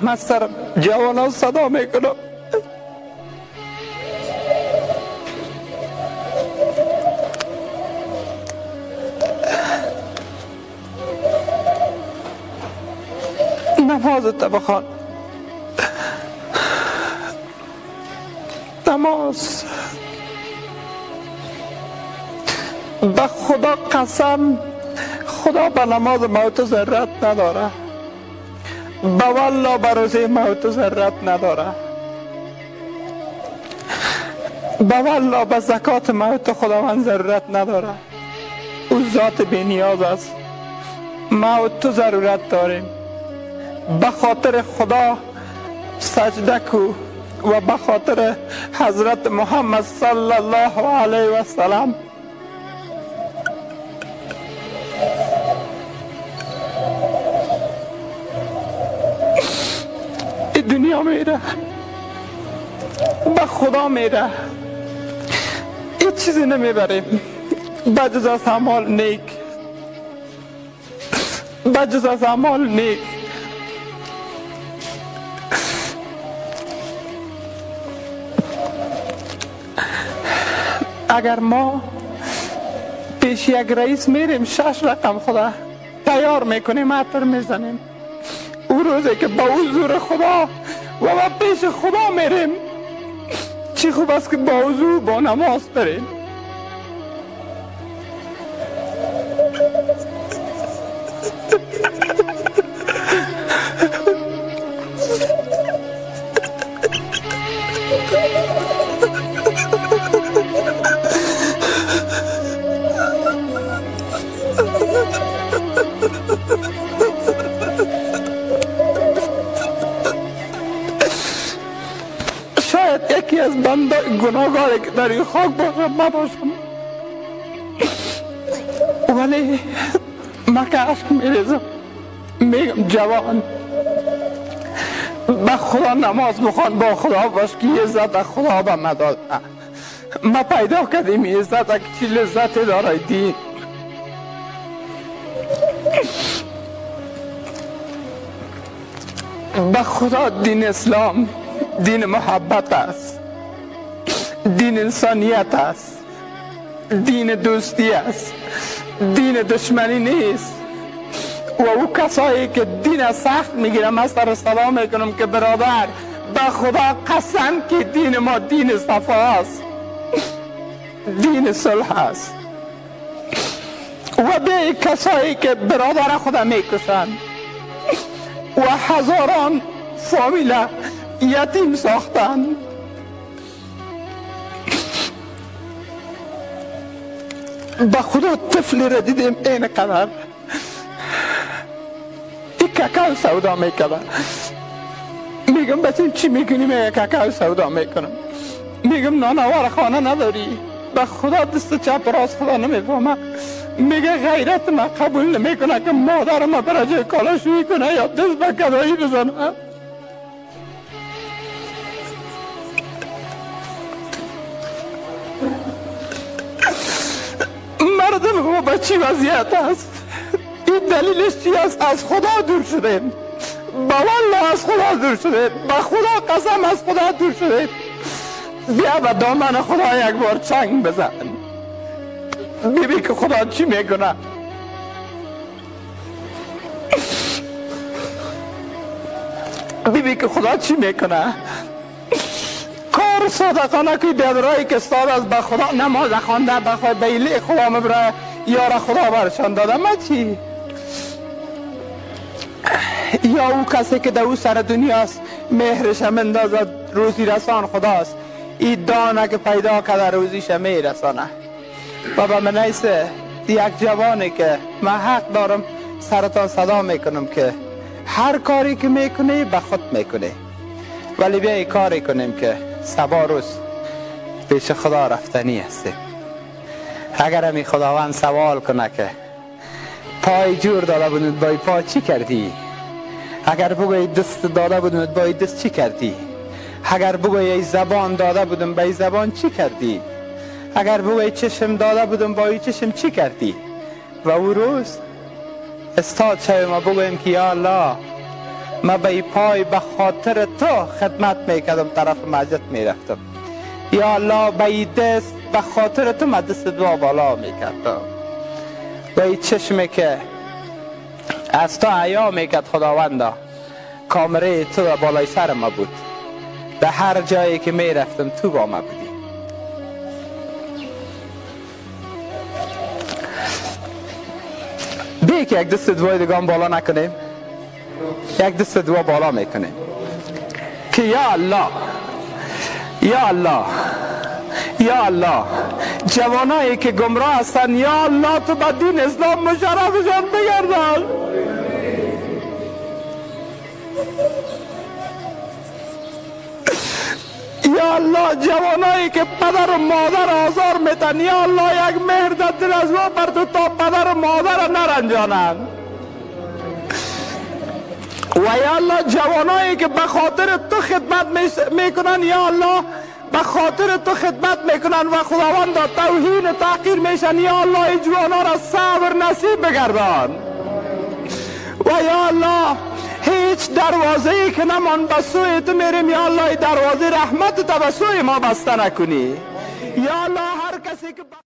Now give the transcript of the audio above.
من سر جوانان صدا میکنم. نمازت بخوان، نماز. به خدا قسم، خدا به نماز موت ضرورت نداره، به والله به روزه موت ضرورت نداره، به والله به زکات موت خداوند ضرورت نداره. او ذات بی نیاز است. موت تو ضرورت داریم. به خاطر خدا سجده کو و به خاطر حضرت محمد صلی الله علیه و سلم. این دنیا میره، به خدا میره، هیچ چیزی نمیبریم بجز از اعمال نیک، بجز از اعمال نیک. اگر ما پیش یک رئیس میریم 6 رقم خدا تیار میکنیم، عطر میزنیم، او روزی که با حضور خدا و با پیش خدا میریم، چی خوب است که با حضور با نماز بریم. شاید یکی از بنده گناهگاری که در این خاک باشم نباشم، ولی من که اشک میریزم میگم جوان به خدا نماز بخوان، با خدا باش که عزت خدا به ما داد. ما پیدا کردیم عزت که چی لذت داره دین. به خدا دین اسلام دین محبت است، دین انسانیت است، دین دوستی است، دین دشمنی نیست. و او کسایی که دین سخت میگیرم من سر سلام میکنم که برادر به خدا قسم که دین ما دین صفا است، دین صلح است. و به کسایی که برادر خدا میکشند و هزاران فامیل یتیم ساختن، به خدا طفلی را دیدیم این قدر این کاکاو سودا میکرد. میگم بچه چی میکنی؟ میگه کاکاو سودا میکنم. میگم نانوار خانه نداری؟ به خدا دست چپ راست خدا نمیفهمه. میگه غیرت ما قبول نمیکنه که مادر ما برای جای کالاشویی کنه یا دست به گدایی بزنه. مردم ما به چی وضعیت است؟ این دلیلش چی است؟ از خدا دور شدیم، با والله از خدا دور شدیم، با خدا قسم از خدا دور شدیم. بیا به دامن خدا یک بار چنگ بزن، ببین که خدا چی میکنه. ببین که خدا چی میکنه. کار صادقانه که بیادرایی که استاد از به خدا نماز خوانده، به خدا بیلی خدا مبره یار خدا برشان داده. من چی؟ یا او کسی که در او سر دنیاست مهرش هم اندازد، روزی رسان خداست. این دانه که پیدا کرده روزیش میرسانه. بابا من نیست یک جوانی که من حق دارم سرتان صدا میکنم که هر کاری که میکنی به خود میکنی، ولی بیا کاری کنیم که سبا روز پیش خدا رفتنی هستیم. اگر همی خداوند سوال کنه که پای جور داده بودید با پا چی کردی؟ اگر بگویی دست داده بودید با دست چی کردی؟ اگر بگویی زبان داده بودم با زبان چی کردی؟ اگر بگویی چشم داده بودم با چشم چی کردی؟ و او روز استاد شویم ما بگوییم که یا الله ما به پای به خاطر تو خدمت میکردم، طرف مسجد میرفتم. یا الله به دست به خاطر تو ما دست دعا بالا میکردم. و این چشمی که از تو عیا میکرد خداوندا، کامره تو بالای سر ما بود، در هر جایی که میرفتم تو با ما بودی. بی که یک دست دعای دیگه بالا نکنیم، یک دست دعا بالا میکنیم که یا الله، یا الله، یا الله، جوانایی که گمراه هستن یا الله تو به دین اسلام مشرفشان بگردان. یا الله جوانایی که پدر و مادر آزار میتن، یا الله یک مهر در دل از ما بر تو تا پدر و مادر نرنجانند. و یا الله جوانایی که به خاطر تو خدمت میکنن، یا الله به خاطر تو خدمت میکنن و خداوند توهین و تحقیر میشن، یا الله این جوانا را صبر نصیب بگردان. و یا الله هیچ دروازه ای که نمان به سوی تو میریم، یا الله دروازه رحمت تو به سوی ما بسته نکنی. یا الله هر کسی که